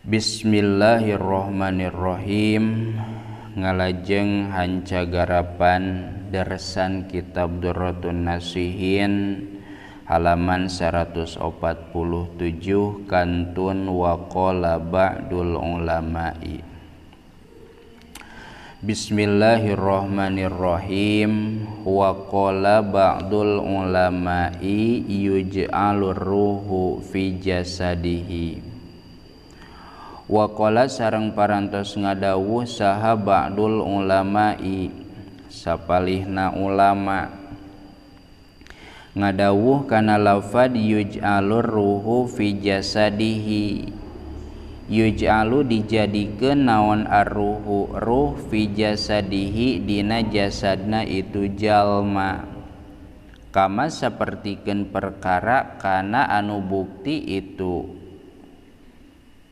Bismillahirrahmanirrahim. Ngalajeng hanca garapan dersan kitab Durratun Nasihin halaman 147 kantun waqala ba'dul ulama'i. Bismillahirrahmanirrahim. Waqala ba'dul ulama'i yuj'alur ruhu fi jasadihi. Waqala sareng parantos ngadawuh saha ba'dul ulama'i sapalihna ulama ngadawuh kana lafad yuj'alur ruhu fi jasadihi. Yuj'alu dijadikeun naon arruhu ruh fi jasadihi dina jasadna itu jalma, kama sapertikeun perkara kana anu bukti itu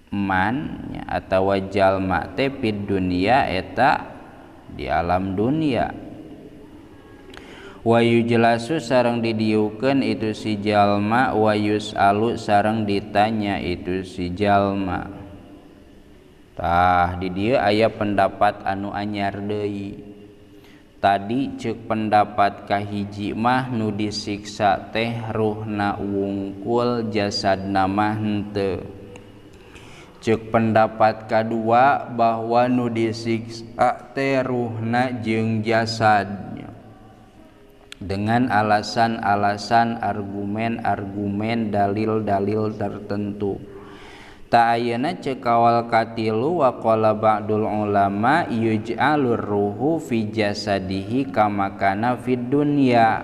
man atawa jalma teh fid dunya eta di alam dunia. Wa yujlasu sareng didiukeun itu si jalma, wa yus'alu sareng ditanya itu si jalma. Tah di dieu aya pendapat anu anyar deui. Tadi ceuk pendapat kahiji mah nu disiksa teh ruhna wungkul jasadna mah henteu. Ceuk pendapat kadua bahwa nu disiksa teh ruhna jeung jasadnya dengan alasan-alasan, argumen-argumen, dalil-dalil tertentu. Ta ayeuna ceuk kawal katilu waqala ba'dul ulama yuj'alur ruhu fi jasadihi kama kana fid dunya,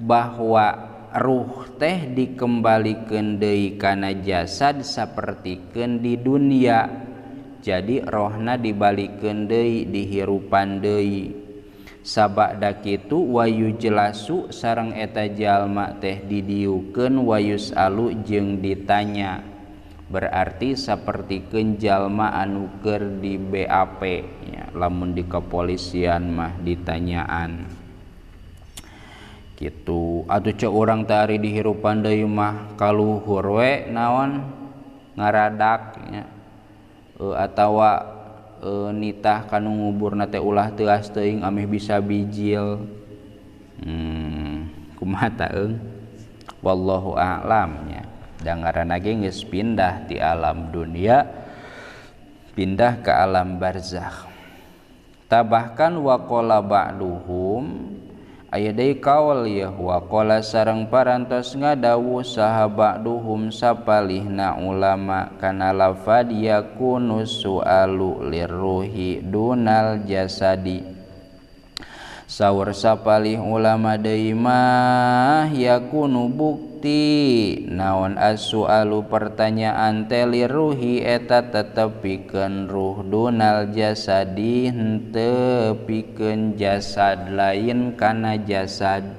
bahwa ruh teh dikembalikeun deui kana jasad sapertikeun di dunia. Jadi rohna dibalikeun deui, dihirupan deui. Sabada kitu wayujlasu sareng eta jalma teh didiukeun, wayusalu jeung ditanya. Berarti sapertikeun jalma anu keur di BAP ya, lamun di kepolisian mah ditanyaan gitu. Atuh cek urang teh ari dihirupan deui mah kaluhur we naon ngaradak nya, atawa nitah kanu nguburna teh ulah teuas teuing ameh bisa bijil. Kumaha ta eung, wallahu a'lam nya. Da ngaranna ge geus pindah ti alam dunia pindah ke alam barzakh. Tabahkan waqala ba'duhum aya deui kaul ya waqala sareng parantos ngadawuh saha ba'duhum sapalihna ulama kana lafad yakunu su'alu lirruhi dunal jasadi. Saur sapalih ulama deui mah yakunu bukti naon as-su'alu pertanyaan teh lirruhi eta tetep pikeun ruh dunal jasadi henteu pikeun jasad lain kana jasad.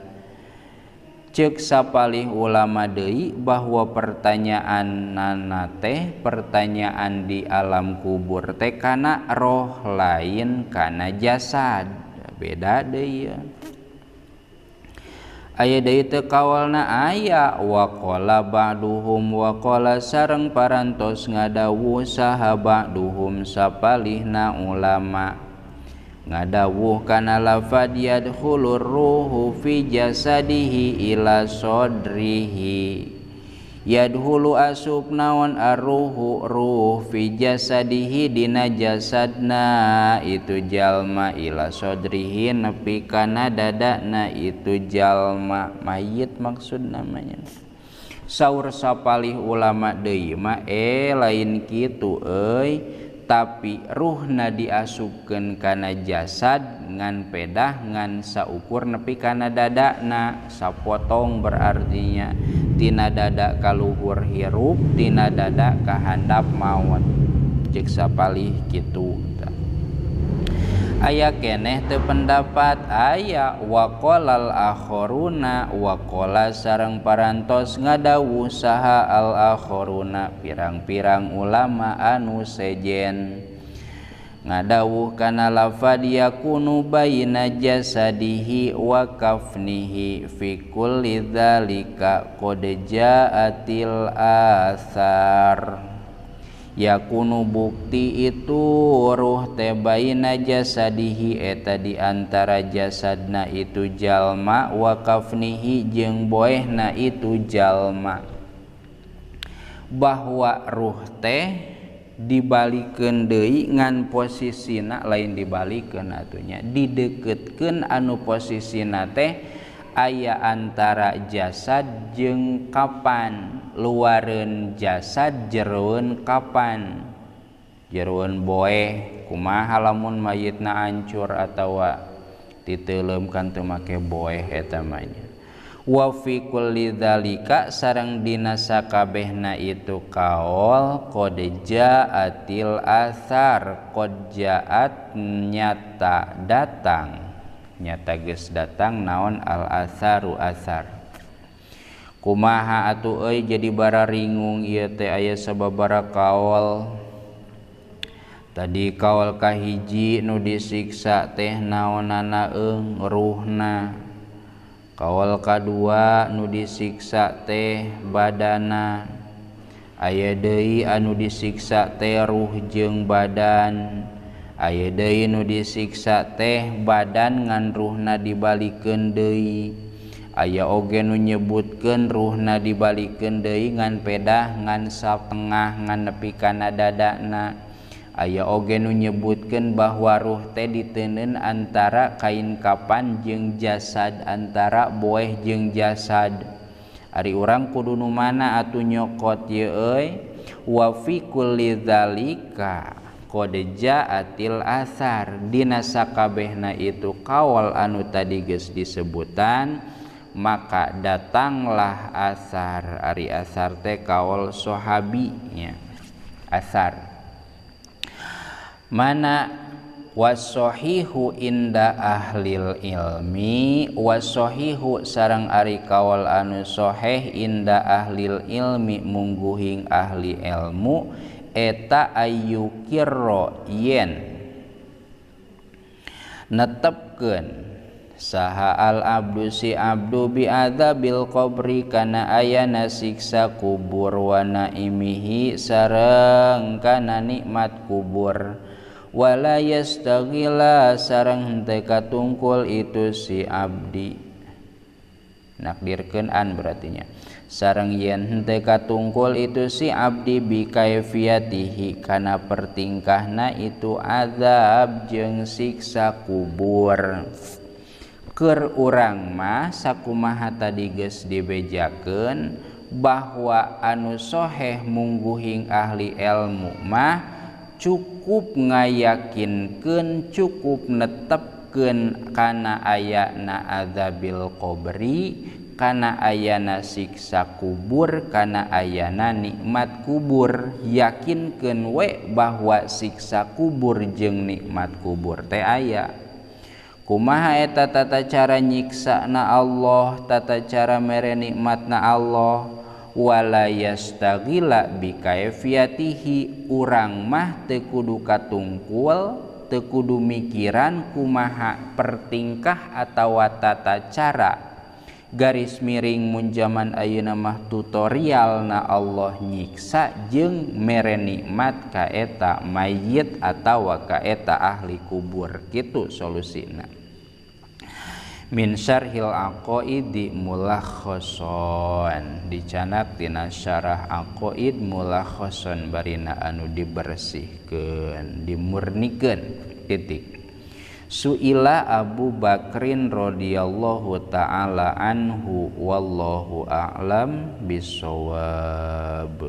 Ceuk sapalih ulama deui bahwa pertanyaan nana teh pertanyaan di alam kubur teh kana roh lain kana jasad, beda deui. Aya deui teu kawalna aya waqala ba'duhum waqala sareng parantos ngadawuh saha ba'duhum sapalihna ulama ngadawuh kana lafad yadkhulur ruhu fi jasadihi ila sadrihi. Yadhulu asup naon arruhu ruh fi jasadihi dina jasadna itu jalma ila sadrihi nepi kana dadana itu jalma, mayit maksud namanya. Saur sapalih ulama deui mah lain kitu euy, tapi ruhna diasupkeun kana jasad ngan pedah ngan saukur nepi kana dadana, sapotong berartinya tina dada kaluhur hirup tina dada kahandap maot. Cek sapalih kitu. Aya keneh teu pendapat aya waqalal akharuna waqala sareng parantos ngadawuh saha al akharuna pirang-pirang ulama anu sejen ngadawuh kana lafad yakunu baina jasadihi wa kafnihi fi kulli dzalika qad ja'atil athar. Yakunu bukti itu ruh teh baina jasadihi eta di antara jasadna itu jalma wa kafnihi jeung boehna itu jalma. Bahwa ruh teh dibalikeun deui ngan posisina lain dibalikeun atunya dideukeutkeun anu posisina teh aya antara jasad jeung kapan, luareun jasad jeroeun kapan, jeroeun boeh. Kumaha lamun mayitna hancur atawa titeuleum kan teu make boeh eta mah nya. Wa fi kulli dzalika sareng dina sakabehna itu kaol qad ja'atil atsar, qad ja'at nyata datang, nyata geus datang naon al atsaru atsar. Kumaha atuh euy jadi bararingung ieu teh aya sababaraha kaol. Tadi kaol kahiji nu disiksa teh naonana eung ruhna. Kaol kadua nu disiksa teh badana. Aya deui anu disiksa teh ruh jeung badan. Aya deui nu disiksa teh badan ngan ruhna dibalikeun deui. Aya oge nu nyebutkeun ruhna dibalikeun deui ngan pedah ngan satengah ngan nepi kana dadana. Aya oge nu nyebutkeun bahwa ruh teh diteundeun antara kain kapan jeung jasad, antara boeh jeung jasad. Ari urang kudu nu mana atuh nyokot ieu euy? Wa fi kulli dzalika qad ja'atil atsar, dina sakabehna itu kaol anu tadi geus disebutan maka datanglah asar. Ari asar teh kaol sahabi nya. Asar mana wasohihu inda ahlil ilmi, wasohihu sareng ari kaol anu soheh inda ahlil ilmi mungguhing ahli ilmu eta ayyukirro yen netepkeun saha al abdu si abdu bi adzabil qabri kana ayana siksa kubur wa naimihi sareng kana nikmat kubur wala yastaghila sareng henteu katungkul itu si abdi. Nakdirkeun an berartinya sareng yen henteu katungkul itu si abdi bi kaifiyatihi kana pertingkahna itu azab jeung siksa kubur. Keur urang mah sakumaha tadi geus dibejakeun bahwa anu soheh mungguhing ahli ilmu mah cukup ngayakinkeun, cukup netepkeun kana ayana azabil qabri, kana ayana siksa kubur, kana ayana nikmat kubur. Yakinkeun we bahwa siksa kubur jeung nikmat kubur teh aya. Kumaha eta tata cara nyiksana Allah, tata cara mere nikmatna Allah. Wala yastaghila bi kaifiyatihi, urang mah teu kudu katungkul, teu kudu mikiran kumaha pertingkah atawa tata cara. Garis miring mun jaman ayeuna mah tutorial na Allah nyiksa jeung mere nikmat ka eta mayit atawa ka eta ahli kubur. Kitu solusina. Min syarhil aqaidi mulakhason, dicanak tina syarah aqaid mulakhason barina anu dibersihkeun, dimurnikeun. Titik. Suila Abu Bakrin radhiyallahu ta'ala anhu wallahu a'lam bissawab.